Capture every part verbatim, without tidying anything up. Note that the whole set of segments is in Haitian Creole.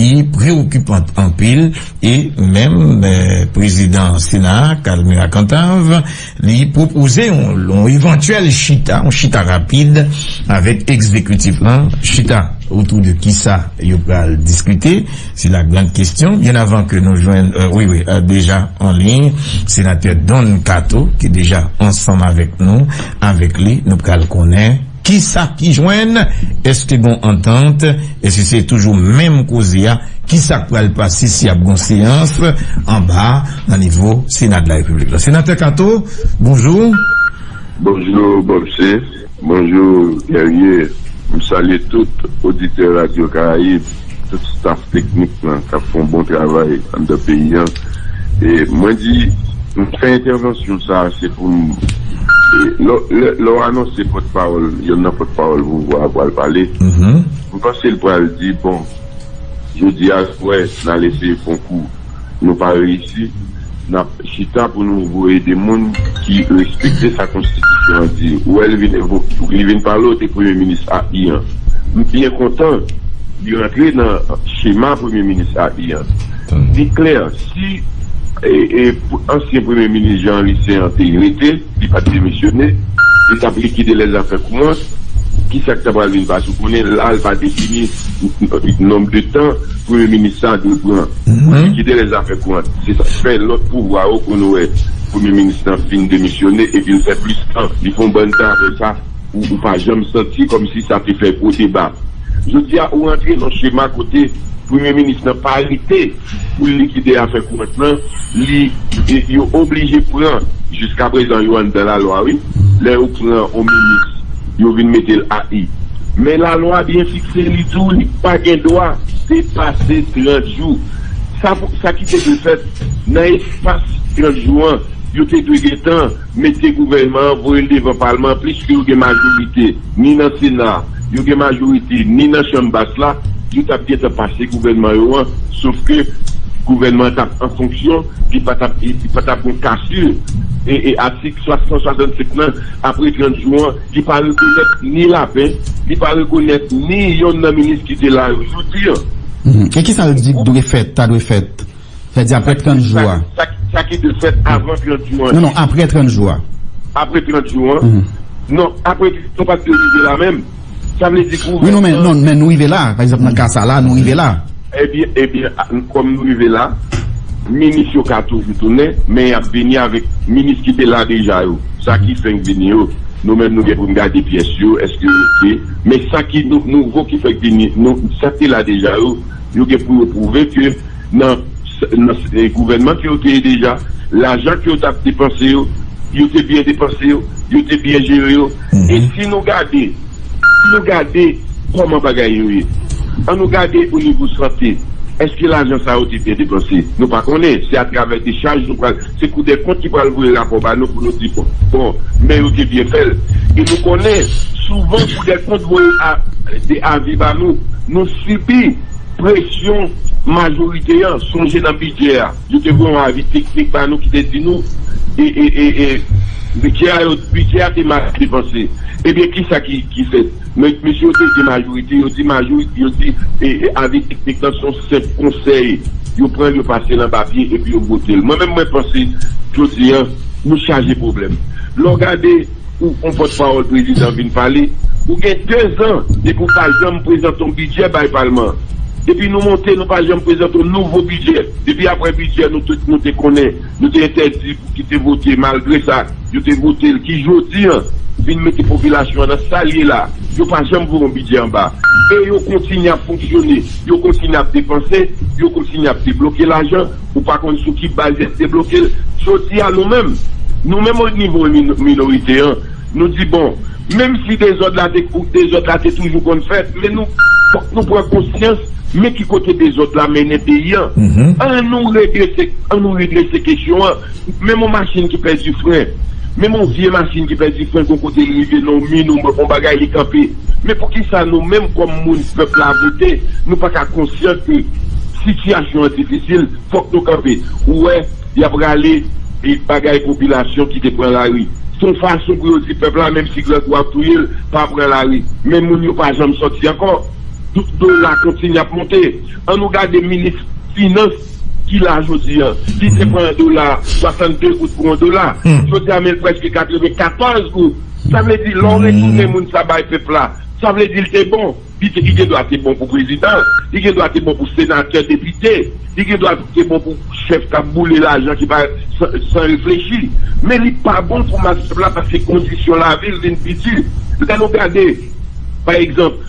ki preokipan anpil, e menm, eh, prezidan Sena a, Calmera Cantave, li pwopoze yon, yon evantyèl chita, yon chita rapid avèk egzekitif lan, chita otou de kisa yo pral diskite, se la grande question. Byen avan ke nou jwenn, eh, wi, wi, eh, deja an liy, senatè Don Kato, ki deja ansanm avèk nou, avèk li, nou pral konnen kisa ki jwenn, èske gon antant, èske se toujou menm koze a, kisa k pral pase si ap gon seyans anba nan nivo Sena de la Repiblik la. Senatè Kato, bonjou. Bonjou, Bob C. Bonjou, Guerrier. M salye tout oditè Radyo Karayib, tout staff teknik lan k ap fè yon bon travay anndan peyi a. E mwen di, m fè entèvansyon sa a, se pou m, e, lè, lè, lè w anonse pòtpawòl, yonn nan pòtpawòl pouvwa a pral pale, m panse l pral di, bon, jodi a, wè, n al eseye fè yon kou, nou pa reyisi, n ap chita pou nou voye de moun ki respekte sa konstitisyon an di. Ou wè, li vin evo-, li vin pale w de premye minis A I an. M byen kontan li rantre nan chema premye minis A I an. Li klè, si, e, e, ansyen premye minis Jean Henry Céant te rete, li pa t demisyone, li t ap likide lèzafè kouran, kisa k ta pral vin pase? Ou konnen, la, l pa defini nonb de tan premye minis sa a dwe pran pou likide lèzafè kouran. Se sa k fè lòt pouvwa yo, kounye a, premye minis lan fin demisyone, epi l fè plis tan, li fè yon bann tan apre sa, ou, ou pa janm santi kòmsi sa te fè gwo deba. Jodi a, ou rantre nan chema kote premye minis lan pa rete pou l likide afè kouran lan, li, e, yo oblije pran, jiskaprezan yo anndan lalwa, wi. Lè yo pran yon minis, yo vin mete l A I. Men lalwa byen fikse, li di w li pa gen dwa depase trant jou. Sa pou, sa ki te dwe fèt nan espas trant jou an, yo te dwe gentan mete gouvènman an, voye l devan palman an, pliske yo gen majorite ni nan Sena, yo gen majorite ni nan chanm bas la, yo t ap gentan pase gouvènman yo an, sof ke gouvènman an t ap an fonksyon, li pa t ap, li pa t ap gen kasir. E, e atik san swasannsenk lan, apre trant jou an, li pa rekonèt ni lapen, li pa rekonèt ni yonn nan minis ki te la yo jodi an. Mhm. E kisa l di k dwe fèt, ta dwe fèt? Sètadi apre trant jou a. Sa, sa, sa ki dwe fèt avan trant jou an. Non, non, apre trant jou a. Apre trant jou an. Mhm. Non, apre, nou pa t dwe rive la menm. Sa vle di gouvènman. Wi, non, men, non, men nou rive la. Pa egzanp, nan ka sa la, nou rive la. Ebyen, ebyen, a, kòm nou rive la, minis yo ka toujou tounen, men y ap vini avèk minis ki te la deja yo. Sa ki fenk vini yo, nou menm nou gen pou n gade pyès yo, èske yo oke. Men sa ki nou, nouvo ki fenk vini, nou, sa ki te la deja yo, yo gen pou yo pwouve ke nan, nan, e, gouvènman ke yo te ye deja, lajan ke yo t ap depanse yo, yo te byen depanse yo, yo te byen jere yo. Mhm. E si nou gade, si nou gade kòman bagay yo ye, an nou gade o nivo sante, èske lajan sa yo te byen depanse? Nou pa konnen. Se atravè dechaj nou pral, se Koudèkont ki pral voye rapò ba nou pou nou di, bon, bon, men yo te byen fè l. E nou konnen, souvan Koudèkont voye a, de avi ba nou, nou sibi presyon majorite an. Sonje nan bidjè a, yo te voye yon avi teknik ba nou ki te di nou, e, e, e, e, bidjè a, yo, bidjè a te mal depanse. Ebyen, kisa ki, ki fèt? Men, mesye yo te di majorite, yo di majorite, yo di, e, e, avi teknik lan se yon senp konsèy. Yo pran l, yo pase l anba pye, epi yo vote l. Mwen menm, mwen panse, jodi a, nou chaje pwoblèm. Lè w gade, ou, yon pòtpawòl prezidan vin pale, ou gen dezan depi w pa janm prezante yon bidjè bay palman an. Depi nou monte, nou pa janm prezante yon nouvo bidjè. Depi apre bidjè, nou tout, nou te konnen, nou te entèdi pou ki te vote, malgre sa, yo te vote l, ki jodi a vin mete popilasyon an nan sa l ye la. Yo pa janm voye yon bidjè anba. E yo kontinye ap fonksyone, yo kontinye ap depanse, yo kontinye ap debloke lajan, ou pa konn sou ki baz y ap debloke l. Jodi a, nou menm, nou menm o nivo min-, minorite an, nou di, bon, menm si dezòd la te, dezòd la te toujou konn fèt, men nou, fòk nou pran konsyans, men ki kote dezòd la mennen peyi an. Mhm. An nou redrese, an nou redrese kesyon an. Menm yon machin ki pèdi fren, menm yon vye machin ki pèdi fren, gon kote l rive nan yon min, yon, yon bagay li kanpe. Men poukisa nou menm kòm moun pèp la vote, nou pa ka konsyan ke sitiyasyon an difisil, fòk nou kanpe? Ou wè, y ap rale, e, bagay popilasyon ki te pran lari. Se yon fason pou yo di pèp la, menm si grangou ap touye l, pa pran lari. Men moun yo pa janm sòti ankò. do- dola kontinye ap monte. Ann nou gade minis finans ki la jodi a, ki te pran dola swasannde goud pou yon dola. Jodi a, men l prèske katrevenkatòz goud. Sa vle di, lè w retounen moun sa bay pèp la, sa vle di l te bon. Li te, li gen dwa te bon pou prezidan, li gen dwa te bon pou senatè, depite, li gen dwa te bon pou chèf k ap boule lajan ki pa san, san reflechi. Men li pa bon pou mas pèp la paske kondisyon lavi l vin pi di. Lè nou gade, pa egzanp,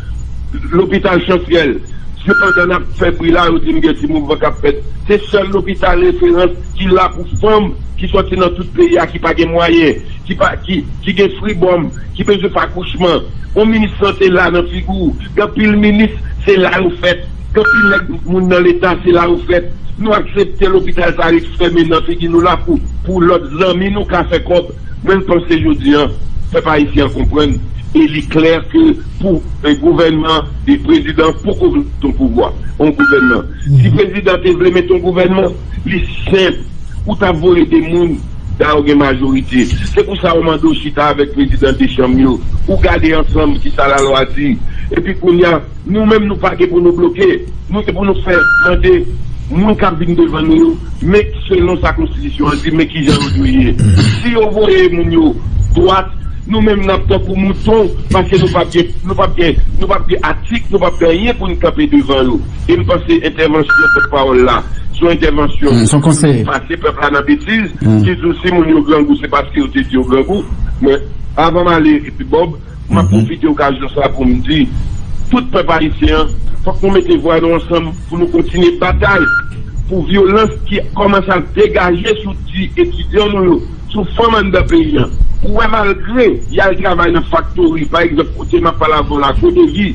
lopital Chansyèl, se pandan n ap fè bri la, yo di m gen ti mouvman k ap fèt. Se sèl lopital referans ki la pou fanm ki sòti nan tout peyi a, ki pa gen mwayen, ki pa, ki, ki gen fribòm, ki bezwen fè akouchman. On minis sante la nan figi w. Gen anpil minis, se la yo fèt. Gen anpil nèg moun nan leta, se la yo fèt. Nou aksepte lopital sa ret fèmen nan figi nou la pou, pou lòt zanmi nou ka fè kòb. Mwen, m panse jodi a, pèp ayisyen an konprann, e li klè ke pou, e, gouvènman, e, prezidan poko vle mete yon pouvwa, yon gouvènman. Si prezidan te vle mete yon gouvènman, li senp, ou t ap voye de moun, dayè w gen majorite. Se pou sa yo mande w chita avèk prezidan de chanm yo, ou gade ansanm kisa lalwa di. Epi kounye a, nou menm nou pa gen pou nou bloke, nou gen pou nou fè mande moun k ap vin devan nou yo, men selon sa konstitisyon an di, men kijan yo dwe ye. Si yo voye moun yo dwat, nou menm n ap tankou mouton, paske nou p ap gen, nou p ap gen, nou p ap gen atik, nou p ap gen anyen pou n kanpe devan yo. E m panse entèvansyon pòtpawòl la, se yon entèvansyon ki pase pèp la nan betiz, ki di w si moun yo grangou, se paske yo te di yo grangou. Men, avan m ale, epi Bob, m ap pwofite okazyon sa pou m di, tout pèp ayisyen an, fòk nou mete vwa nou ansanm pou nou kontinye batay pou vyolans ki kòmanse ap degaje sou ti etidyan nou yo, sou fanm anndan peyi a. Ou wè, malgre y al travay nan faktori, pa egzanp, kote m ap pale avè w la, Kodevi,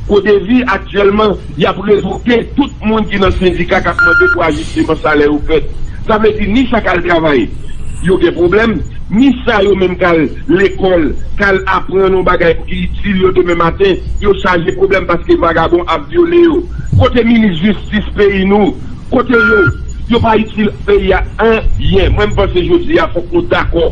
Kodevi aktyèlman, y ap revoke tout moun ki nan sendika k ap mande pou ajisteman salè yo fèt. Sa vle di, ni sa k al travay, yo gen pwoblèm, ni sa yo menm k al lekòl, k al aprann yon bagay pou ki itil yo demen maten, yo chaje pwoblèm paske vagabon ap vyole yo. Kote minis jistis peyi nou? Kote yo? Yo pa itil peyi a anyen. Mwen, m panse jodi a, fòk nou dakò.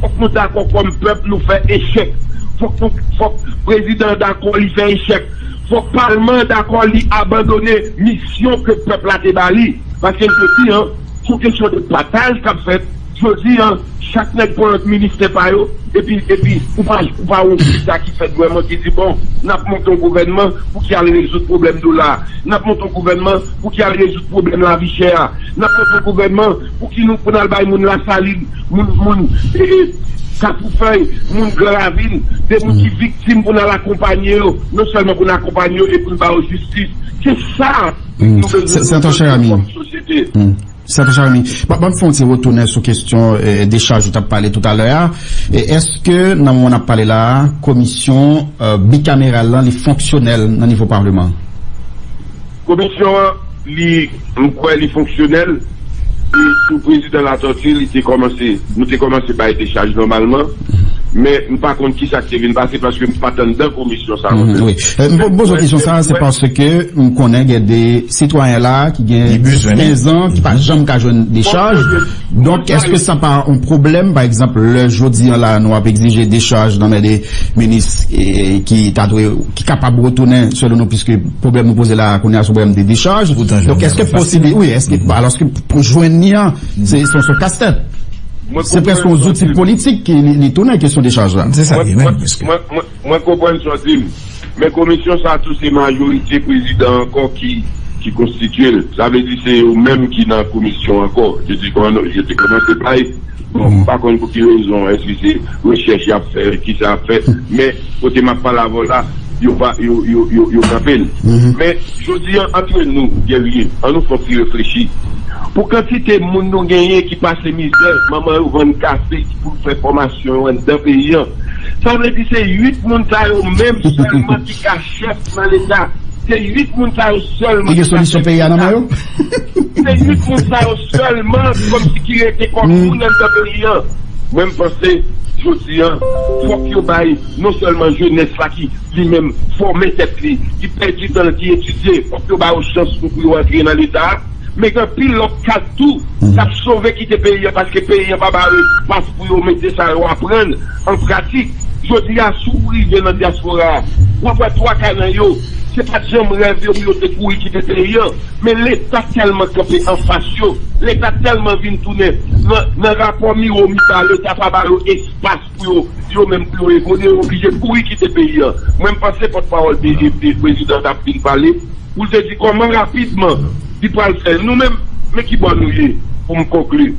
Fòk nou dakò kòm pèp, nou fè echèk. Fòk nou, fòk prezidan an dakò, li fè echèk. Fòk palman an dakò, li abandone misyon ke pèp la te ba li. Paske jodi a, se yon kesyon de pataj k ap fèt. Jodi a, chak nèg pran lòt ministè pa yo, epi, epi ou pa, ou pa wè yon chita ki fèt vrèman ki di, bon, n ap monte yon gouvènman pou ki al rezoud pwoblèm dola a, n ap monte yon gouvènman pou ki al rezoud pwoblèm lavi chè a, n ap monte yon gouvènman pou ki nou, pou n al bay moun Lasalin, moun, moun, e, e, Kafoufèy, moun Gran Ravin, de moun ki viktim pou n al akonpanye yo, non sèlman pou n akonpanye yo, e pou n ba yo jistis. Se sa nou bezwen kòm sosyete. Sèten Jeremi, ban, ban m fè yon ti retounen sou kesyon, eh, dechaj ou t ap pale toutalè a. E èske nan moman n ap pale la a, komisyon, eh, bikameral lan, li fonksyonèl nan nivo palman? Komisyon an, li, m kwè li fonksyonèl. E sou prezidan Latortue, li te kòmanse, nou te kòmanse bay dechaj nòmalman. Men m pa konn kisa k te vin pase paske m pa t anndan komisyon sa. Mhm, wi. Eh, m po-, poze w kesyon sa, se paske m konnen gen de sitwayen la ki gen kenz an, ki pa janm ka jwenn dechaj. Donk, èske sa pa yon pwoblèm, pa egzanp, lè jodi a la, nou ap egzije dechaj nan men de minis, eh, ki ta dwe, ki kapab retounen, selon nou, piske pwoblèm nou poze la, kounye a, se yon pwoblèm de dechaj. Donk, èske posibi-, wi, èske, alòske pou jwenn li an, se, se, se yon kastèt. Se prèske yon zouti politik ki li, li tounen kesyon dechaj la. Se sa li ye menm, prèske. Mwen, mwen, mwen konprann sa w di m. Men komisyon sa a tou se majorite prezidan ankò ki, ki konstitye l. Sa vle di se yo menm ki nan komisyon ankò. Je te kòman-, je te kòmanse bay. Bon, m pa konn pou ki rezon, èske se rechèch y ap fè, kisa y ap fè. Men, kote m ap pale avè w la, yo pa, yo, yo, yo, yo kanpe l. Men, jodi a, antre nou, Guerrier, an nou fè yon ti reflechi. Pou kantite moun nou genyen ki pase mizè, manman yo vann kafe pou fè fòmasyon yo anndan peyi a. Sa vle di se uit moun sa yo menm sèlman ki ka chèf nan Leta. Se uit moun sa yo sèlman ki gen solisyon peyi a nan men yo. Se uit moun sa yo sèlman kòmsi ki rete kòm moun anndan peyi a. Mwen, m panse, jodi a, fòk yo bay non sèlman jenès la ki li menm fòme tèt li, ki pèdi tan l, ki etidye, fòk yo ba yo chans pou, pou yo antre nan Leta a. Men gen anpil lòt kad tou k ap sove kite peyi a paske peyi a pa ba yo espas pou yo mete sa yo aprann an pratik. Jodi a, si w rive nan dyaspora a, w ap wè twa ka nan yo, Se pa t janm rèv yo pou yo te kouri kite peyi an. Men Leta tèlman kanpe anfas yo, Leta tèlman vin tounen nan, nan rapò miwo mitan, Leta pa ba yo espas pou yo, yo menm pou yo evolye, yo oblije kouri kite peyi an. Mwen, m panse pòtpawòl de, de, de prezidan t ap vin pale, pou l te di kòman rapidman li pral fè. Nou menm, men ki bò nou ye, pou m konkli.